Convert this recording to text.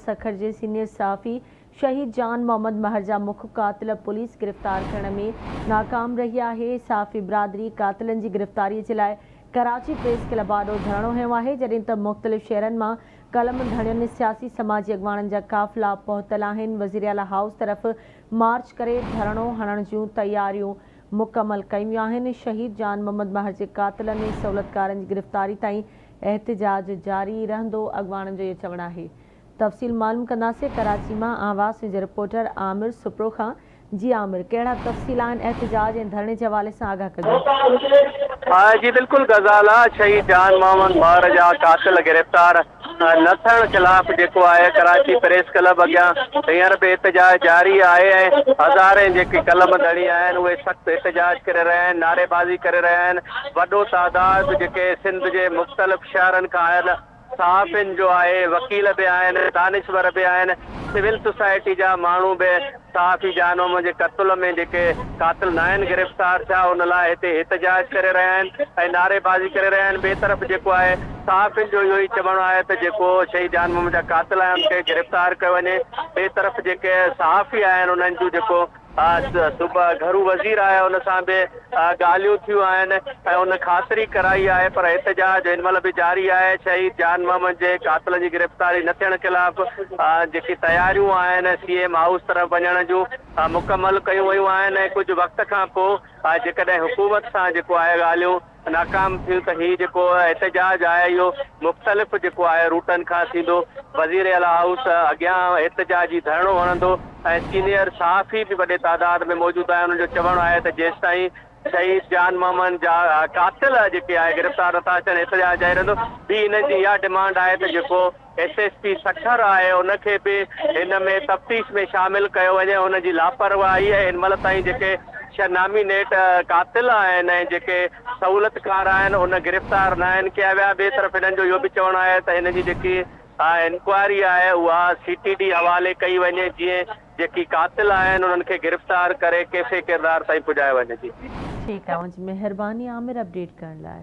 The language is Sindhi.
سکر جي سينيئر صحافي شهيد جان محمد مهر جا مک قاتل پوليس گرفتار ڪرڻ ۾ ناڪام رهي آهي، صحافي برادري قاتلن جي گرفتاري جي لاء ڪراچي پريس ڪلب آڏو ڌرڻو هنيو آهي، جڏهن ته مختلف شهرن مان قلم ڌڻين سياسي سماجي اڳواڻن جا قافلا پهتل آهن، وزيراعليٰ هائوس طرف مارچ ڪري ڌرڻو هڻڻ جون تياريون مڪمل ڪيون ويون آهن، شهيد جان محمد مهر جي قاتلن ۽ سهولتڪارن جي گرفتاري تائين احتجاج جاري رهندو، اڳواڻن جو اهو چوڻ آهي. تفصيل معلوم ڪنداسين ڪراچي مان آواز نيوز جي رپورٽر عامر سپرو کان، جي عامر ڪهڙا تفصيل آهن احتجاج ۽ ڌرڻي جي حوالي سان آگاهه ڪجو. جي بلڪل غزالا شهيد جان محمد مهر جا قاتل گرفتار نه ٿيڻ خلاف جيڪو آهي ڪراچي پريس ڪلب اڳيان هينئر به احتجاج جاري آهي ۽ هزارين جيڪي قلم ڌڻي آهن اهي سخت احتجاج ڪري رهيا آهن نعريبازي ڪري رهيا آهن وڏو تعداد جيڪي سنڌ جي مختلف شهرن کان آيل صحافين جو آهي، وڪيل به آهن، دانشور به آهن، سول سوسائٽي جا ماڻهو به صحافي جان محمد جي قتل ۾ جيڪي قاتل ناهن گرفتار ٿيا ان لاء هتي احتجاج ڪري رهيا آهن ۽ نعريبازي ڪري رهيا آهن، ٻئي طرف جيڪو آهي صحافين جو اهو ئي چوڻ آهي ته جيڪو شهيد جان محمد جا قاتل آهن ان کي گرفتار ڪيو وڃي، ٻئي طرف جيڪي صحافي آهن انهن جون جيڪو گهرو وزير آهي ان سان به ڳالهيون ٿيون آهن ۽ ان خاطري ڪرائي آهي پر احتجاج هن مهل به جاري آهي شهيد جان محمد جي قاتلن جي گرفتاري نه ٿيڻ خلاف جيڪي تياريون آهن سي ايم هائوس طرف وڃڻ جون مڪمل ڪيون ويون آهن ۽ ڪجهه وقت کان پوء جيڪڏهن حڪومت سان جيڪو آهي ڳالهيون ناڪام ٿيون ته هي جيڪو احتجاج آهي اهو مختلف جيڪو آهي روٽن کان ٿيندو، وزير اعليٰ هائوس اڳيان احتجاجي ڌرڻو هڻندو ۽ سينيئر صحافي به وڏي تعداد ۾ موجود آهن، انهن جو چوڻ آهي ته جيستائين شهيد جان محمد جا قاتل جيڪي آهي گرفتار نٿا ٿين احتجاج جاري رهندو، ٻي انهن جي اها ڊمانڊ آهي ته جيڪو ايس ايس پي سکر آهي ان کي به هن ۾ تفتيش ۾ شامل ڪيو وڃي هن جي لاپرواهي ۽ هن مهل تائين جيڪي نامينيٽ قاتل آهن ۽ جيڪي سهولتڪار آهن ان گرفتار ناهن ڪيا ويا ٻئي طرف هنن جو اهو به چوڻ آهي ته هن جي جيڪي انڪوائري آهي اها سي ٽي ڊي حوالي ڪئي وڃي جيئن جيڪي قاتل آهن انهن کي گرفتار ڪري ڪيفي ڪردار تائين پڄايو وڃي جي. ٺيڪ آهي اوهان جي مهرباني عامر اپڊيٽ ڪرڻ لاء.